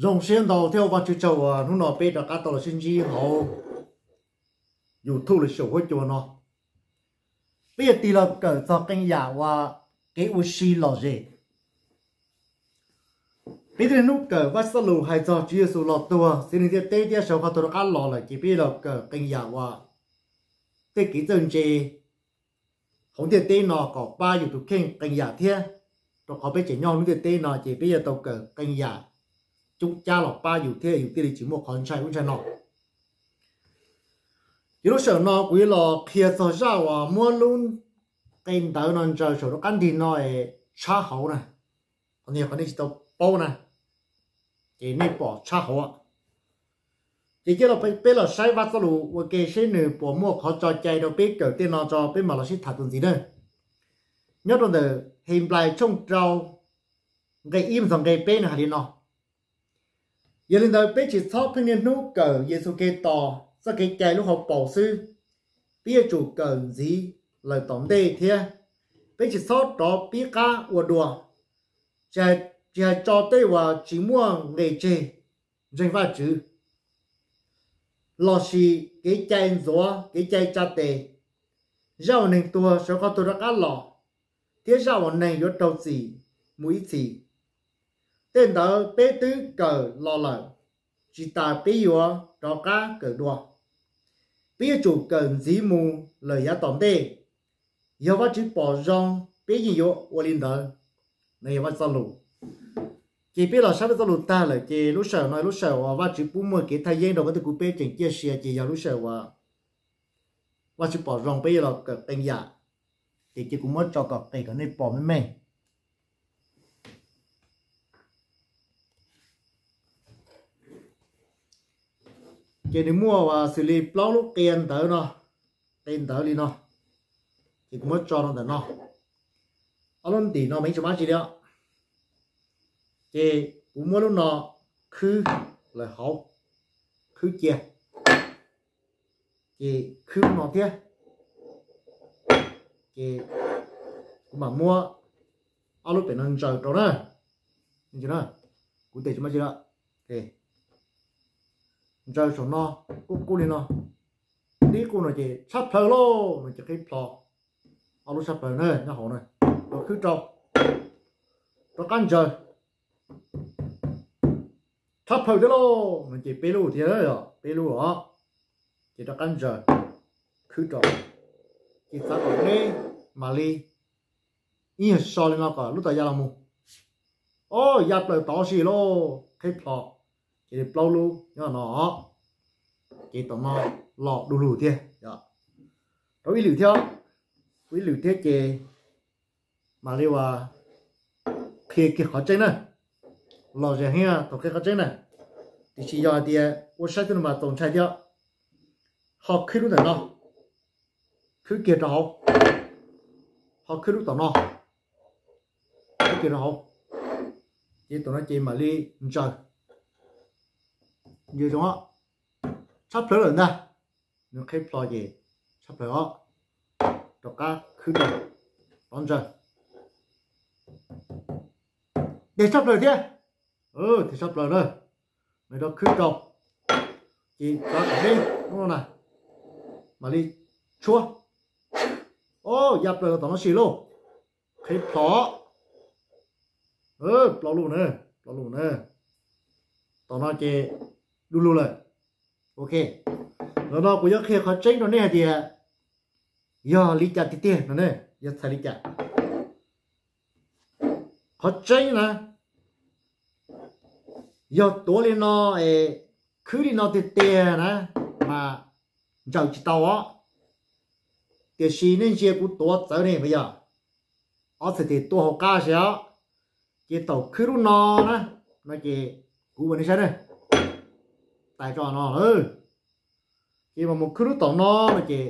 Zoo siab ntau thiab ua Vajtswv tsaug uas hnub no peb rov qab tau los sib ntsib hauv YouTube los sis huab cua no. Peb yuav tig los kawm txog qee yam uas kev ua si lom zem. Peb twb niaj hnub kawm Vaj Xab Lus hais txog Tswv Yexus los tuag, xeeb ntxwv ntiaj teb thiab sawv qhov tuag rov qab los lawm, ces peb los kawm qee yam uas tej kev txawj ntse hauv ntiaj teb no kom pab yus tus kheej qee yam thiab. Rau qhov peb tseem nyob hauv lub ntiaj teb no ces peb yuav tau kawm qee yam coob cab los pab yus thiab yus thiaj li tsis muaj qhov ntshai ub ntshai no. Ces lub sij hawm no kuv yuav los qhia txog zaj uas muab lub qe ntawv no ntsaws saum rov qab nrig no es tshab hauv na. Qhov no yog qhov nej tsis tau paub na, ces nej pom tshab hauv. Ces cia los peb los saib Vaj Xab Lus ua ke seb nws puas muaj qhov tso cai rau peb kawm tej no tso peb mam los sib tham tuaj ntxiv na. Nyob rau ntawm Henplais tshooj rau nqe ib mus txog nqe peb nws hais li no: Yog li ntawd peb tsis txhob pheej niaj hnub kawm Yexus Khetos txoj kev cai lub hauv paus xwb, peb yuav tsum kawm ntxiv lawm tom ntej thiab. Peb tsis txhob rov pib qab ua dua, tsis hais tso tej uas tsis muaj nqe tseg ntseeg Vajtswv, lossis kev cai ntxuav, kev cai tsa tes, zaj uas neeg tuag sawv qhov tuag rov qab los, thiab zaj uas neeg yuav raug txim mus ib txhis. Tej ntawd peb twb kawm los lawm, tsis tas peb yuav rov qab kawm dua. Peb yuav tsum kawm ntxiv mus lawm yav tom ntej. Yog Vajtswv pom zoo peb yeej yuav ua li ntawd. No yog Vaj Xab Lus. Ces peb los saib Vaj Xab Lus tag lawm ces lub sij hawm no lub sij hawm uas Vajtswv pub muaj kev thaj yeeb rau koj thiab kuv peb tseem ciaj sia ces yog lub sij hawm uas Vajtswv pom zoo peb yuav los kawm qee yam. Ces cia kuv muab tso kom qis kom nej pom meej meej. Ces nws muaj uas xws li plaub lub qe ntawv no, qe ntawv li no. Ces kuv muab tso rau ntawm no. Ob lub ntim no mas yeej tsis mab tsi li os. Ces kuv muab lub no khwb lawm hauv, khwb cia. Ces khwb lub no thiab. Ces kuv mam muab ob lub pem no ntsaws rau na. Kuv tes tsis mab tsi li. Ntsaws saum no, qub qub li no. Tib qub no ces tshab plaws lauj, no ces qhib plho. Ob lub tshab plaws na nyob hauv na, rov khwb rau, rov qab ntsaws. Tshab plaws thiab lauj, no ces peb lub thiab, peb lub os. Ces rov qab ntsaws, khwb rau, ces txav kom deb mam li ib nyuag so li no kom lub tod ya los mus. O, ya plaws tod si lauj, qhib plho. Ces li plaub lub nyob no, ces tom no los du lug thiab. Rau ib lwm thiab, ib lwm thiab ces mam li uas qhia kiag qhov tseeb na. Los zem heev thaum qhia qhov tseeb na. Tiam sis yog hais tias ua saib twb no mas txaus ntshai thiab. Ho khwb lub ntawm no, khwb kiag rau hauv, ho khwb lub tom no, khwb kiag rau hauv. Ces tom no ces mam li ntsaws. Ntsaws zoo, tshab plaws lawm ntag. Nws qhib plho ces tshab plaws os. Rov qab khwb rau, rov ntsaws. Tes tshab plaws thiab, tes tshab plaws na. Nws rov khwb rau, ces txav kom deb lub no na, mam li tshuab. O, ya plaws los tom no si lauj, qhib plho. Plaub lub na, plaub lub na. Tom no ces du lug lawm. Ok, ntawm no kuv yuav qhia qhov tseeb rau nej hais tias yog li cas tiag tiag no ne, yog txhais li cas. Qhov tseeb na, yog tuav li no es khwb li no tiag tiag na, mas ntsaws tsis tau os. Tiam sis nej ntsia kuv tuav txawv ne puas yog? Ob txhais tes tuaj hauv qab si os. Ces thaum khwb lub no na, no ces kuv ua nej saib ne, tais tso no. Ces mas mus khwb lub tom no no ces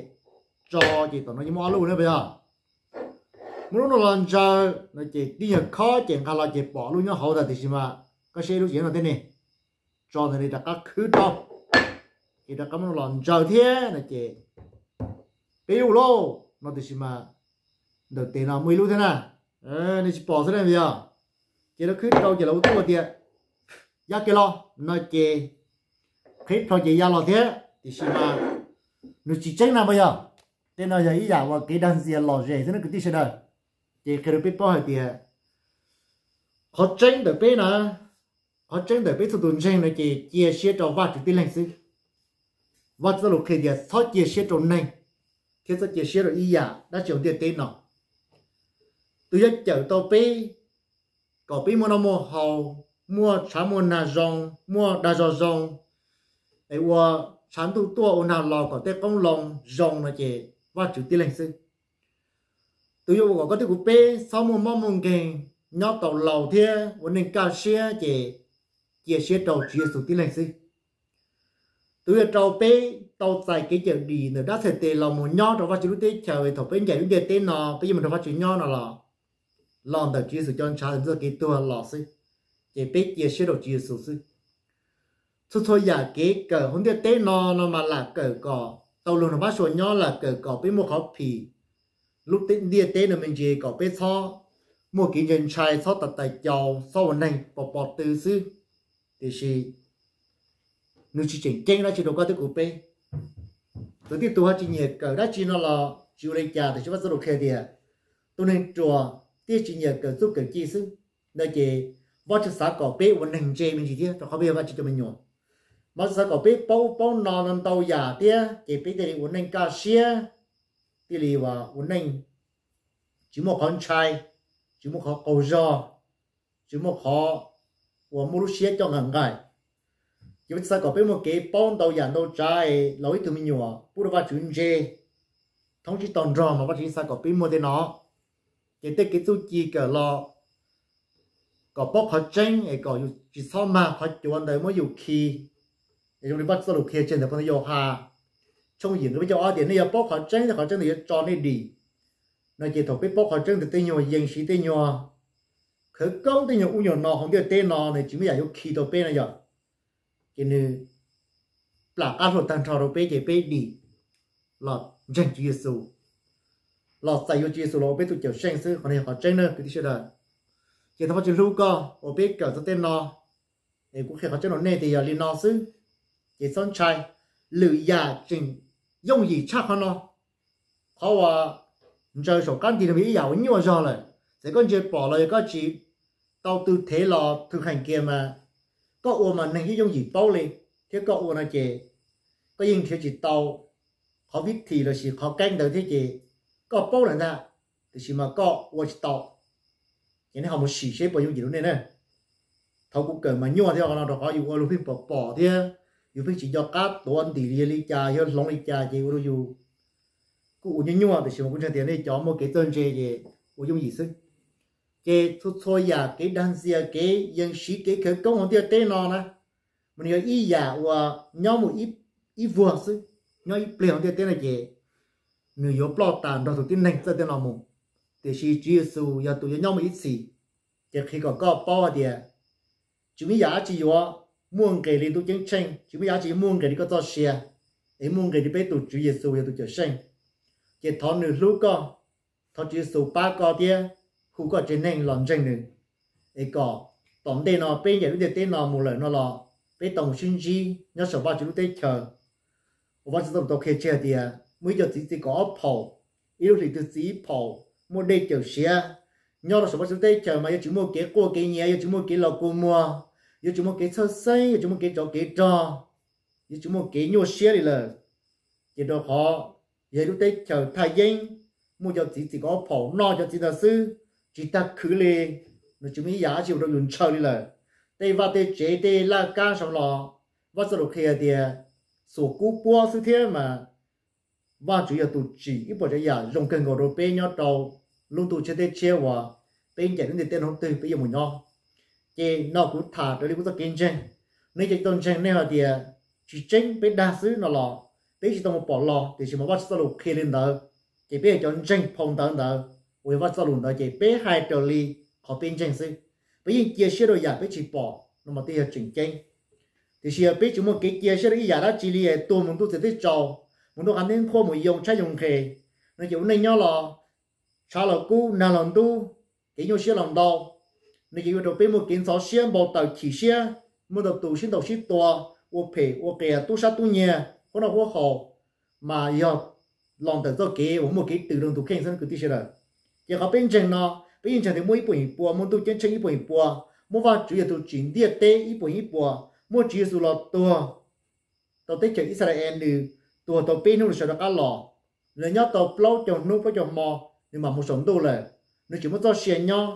tso, ces tom no yeej muaj ob lub ne puas yog? Muab lub no los ntsaws no ces tib nyuag khob ces nqa los ces pom lub nyob hauv ntag, tiam sis mas koj saib lub tsev no thiab ne. Tso ntawd li rov qab khwb rau, ces rov qab muab no los ntsaws thiab no ces peb lub lauj no, tiam sis mas ntawm tes no muaj ib lub thiab na. Nej tsis pom xwb ne puas yog? Ces lawv khwb rau ces lawv ua tuj tias ya kiag los no ces qhib plho ces ya los thiab, tiam sis mas nws tsis tseeb na mas yog. Tej no yog ib yam uas kev dag ntxias lom zem xwb na kwv tij sawv daws. Ces qhia rau peb paub hais tias qhov tseeb ntawm peb na, qhov tseeb ntawm peb txhua tus ntseeg no ces cia siab rau Vajtswv tib leeg xwb. Vajtswv txoj lus qhia tias txhob cia siab rau neeg thiab txhob cia siab rau ib yam dab tsi hauv ntiaj teb no. Tus yuav cawm tau peb kom peb muaj noj muaj haus, muaj tshav muaj nag zoo, muaj dag zog zoo, es ua tshav ntuj tuaj ua nag los kom tej qoob loo zoo no ces Vajtswv tib leeg xwb. Tus yuav ua kom koj thiab kuv peb txhob muaj mob muaj nkeeg, nyob tau laus thiab ua neej kaj siab ces cia siab rau Tswv Yexus tib leeg xwb. Tus yuav rau peb tau txais kev cawm dim ntawm dab txhais tes los mus nyob rau Vajtswv lub teb chaws thaum peb ncaim lub ntiaj teb no peb yuav mus nrog Vajtswv nyob no los, los ntawm Tswv Yexus cov ntshav ntawm txoj kev tuag los xwb. Ces peb cia siab rau Tswv Yexus xwb. Txhua txhua yam kev kawm hauv ntiaj teb no no mas lam kawm kom tau luag nrog pab sua nyob, lam kawm kom peb muaj qhov phim lub ntiaj teb no me ntsis kom peb txhob muaj kev ntshai ntshai, txhob tas tais caus, txhob ua neeg pos pos tw xwb. Tiam sis nws tsis tseem ceeb dab tsi rau koj thiab kuv peb. Tus tib tug ho tsis nyiam kawm dab tsi no los tsis ua li cas, tiam sis Vajtswv txoj lus qhia tias tus neeg ruam thiaj tsis nyiam kawm txuj kawm ci xwb. No ces Vajtswv xav kom peb ua neeg ntse me ntsis thiab rau qhov peb yog Vajtswv cov me nyuam. Vajtswv xav kom peb paub paub no no ntau yam thiab ces peb thiaj li ua neej kaj siab, thiaj li ua neej tsis muaj qhov ntshai, tsis muaj qhov qaug zog, tsis muaj qhov uas muaj lub siab coj nqaim nqaim. Ces Vajtswv xav kom peb muaj kev paub ntau yam ntau tsav es laus ib tug me nyuam pub rau Vajtswv ntse thoob tsib taug nrog mas Vajtswv xav kom peb muaj tej no. Ces tej kev txuj ci kawm los kom paub qhov tseeb es kom yus tsis txhob mag qhov cuav ntawd muab yus khi. Zoo li Vajtswv txoj lus qhia tseg ntawm phau ntawv Yauhas tshooj yim nqe peb caug ob tias nej yuav paub qhov tseeb thiab qhov tseeb ntawd yuav tso nej dim. No ces thaum peb paub qhov tseeb ntawd tej nyuag yees siv tej nyuag khawv koob tej nyuag ub nyuag no hauv ntiaj teb no nws tsis muaj yam yuav khi tau peb no yog. Ces nws plam qab hluas tag nrho rau peb ces peb dim los ntseeg Tswv Yexus, los txais yuav Tswv Yexus los ua peb tus Cawmseej xwb. Qhov no yog qhov tseeb na kwv tij sawv daws. Ces thov Vajtswv hlub koj uas peb kawm txog tej no es kuv qhia qhov tseeb rau nej tias yog li no xwb, ces txhob ntshai. Lwm yam tseem yooj yim tshaj qhov no. Qhov uas ntsaws saum qab ntig no yog ib yam uas nyuaj zog lawm, txawm koj ntsia pom los yog koj tsis tau tw thev los thwm heem kiag mas koj ua mas neeg yeej yooj yim paub li, thiab koj ua no ces koj yeej nrhiav tsis tau qhov vib thim lossis qhov keeb ntawd thiab ces koj paub lawm ntag, tiam sis mas koj ua tsis tau. Ces nej ho mus sim seb puas yooj yim rau nej na. Thaum kuv kawm mas nyuaj thiab qhov no rau qhov yus ua lug pheej pom pom thiab yus pheej tsis nco qab tuav ntim li yog li cas yog hloov li cas ces ua rau yus kuj ua nyuaj nyuaj, tiam sis mas kuv ntseeg tias nej cov muaj kev txawj ntse ces ua yooj yim xwb. Ces txhua txhua yam kev dag ntxias, kev yees siv, kev khawv koob hauv ntiaj teb no na, mas nws yog ib yam uas nyob mus ib vuag xwb, nyob ib pliag hauv ntiaj teb no ces nws yuav ploj tas nrog tus tib neeg txawj tej no mus. Tiam sis Tswv Yexus yog tus yuav nyob mus ib txhis. Ces qhia kom koj paub hais tias tsis muaj ib yam dab tsi yuav muaj nqis li ntuj ceeb tsheej, tsis muaj ib yam dab tsi yuav muaj nqis li koj txoj sia, es muaj nqis li peb tus Tswv Yexus yog tus Cawmseej. Ces thov nws hlub koj, thov Tswv Yexus pab koj thiab hu koj tsev neeg los ntseeg nws, es kom tom ntej no peb ncaim lub ntiaj teb no mus lawm no los peb tau mus sib ntsib nyob saum Vajtswv lub teb chaws. Uas Vajtswv txoj lus tau qhia tseg hais tias muaj ib co txiv txi kaum ob phaum, ib lub hlis twg txi ib phaum, muaj dej cawm siav. Nyob rau saum Vajtswv lub teb chaws mas yuav tsis muaj kev quaj kev nyiav, yuav tsis muaj kev los kua muag, yuav tsis muaj kev txhawj xeeb, yuav tsis muaj kev tsov kev rog, yuav tsis muaj kev nyuaj siab li lawm. Ces rau qhov yog lub teb chaws thaj yeeb, muaj cov txiv txi kaum ob phaum noj cov txiv ntawd xwb, tsis tag khwv li, nws tsis muaj ib yam dab tsi ua rau yus ntshaw li lawm. Tej vaj tej tsev tej laj kab saud los Vajtswv txoj lus qhia tias xuas kub puab xwb thiab mas Vajtswv yog tus tsim ib puas tsav yam zoo kawg nkaus rau peb nyob rau lub ntuj tshiab teb tshiab uas peb ncaim lub ntiaj teb no twg peb yuav mus nyob. Ces no kuv tham raws li kuv txoj kev ntseeg. Nej cov tsis tau ntseeg nej hais tias tsis tseeb, peb dag xwb no los peb tsis tau mus pom los, tiam sis mas Vajtswv txoj lus qhia li ntawd, ces peb yog cov ntseeg phau ntawv ntawd uas yog Vajtswv txoj lus ntawd ces peb hais raws li qhov peb ntseeg xwb. Peb yeej cia siab rau yam peb tsis pom no mas twb yog tseem ceeb. Tiam sis peb tsis muaj kev cia siab rau ib yam dab tsi li, tuag mus ntuj txiag twb tsaus, mus ntuj qab neb nqhuab mus yoo tshaib yoo nqhis, no ces ua neej nyob los tshav los kub, nag los ntub, kev nyuaj siab los ntau, no ces yuav rau peb muaj kev ntxhov siab, npau taws, chim siab, muaj ntau tus sib ntaus sib tua, ua phem ua qias, tub sab tub nyiag, huab noj huab haus, mas yog los ntawm txoj kev uas muaj kev tws rau tus kheej xwb kwv tij sawv daws. Ces qhov peb ntseeg no, peb yeej ntseeg tias muaj ib puas yim pua, muaj ntuj ceeb tsheej ib puas yim pua, muaj Vajtswv yog tus tsim ntiaj teb ib puas yim pua, muaj Tswv Yexus los tuag tau teb chaws Yixalayees, nws tuag tau peb hnub nws sawv rov qab los, nws nyob tau plaub caug hnub plaub caug hmo, nws mam mus saum ntuj lawm, nws tseem muaj txoj sia nyob,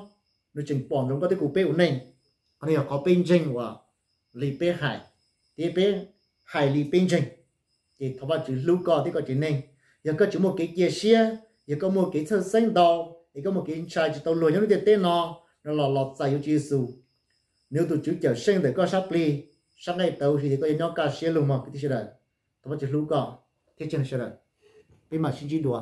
nws tseem pom ntsoov koj thiab kuv peb ua neej. Qhov no yog qhov peb ntseeg uas li peb hais, thiab peb hais li peb ntseeg. Ces thov Vajtswv hlub koj thiab koj tsev neeg. Yog koj tsis muaj kev cia siab, yog koj muaj kev txhawj xeeb ntau, es koj muaj kev ntshai tsis tau luag nyob lub ntiaj teb no, no los los txais yuav Tswv Yexus, nws tus Tswv cawm seej ntawm koj sab plig, sab nqaij tawv, tias koj yuav nyob kaj siab lug mog kwv tij sawv daws. Thov Vajtswv hlub koj thiab cia sawv daws, peb mam sib ntsib dua.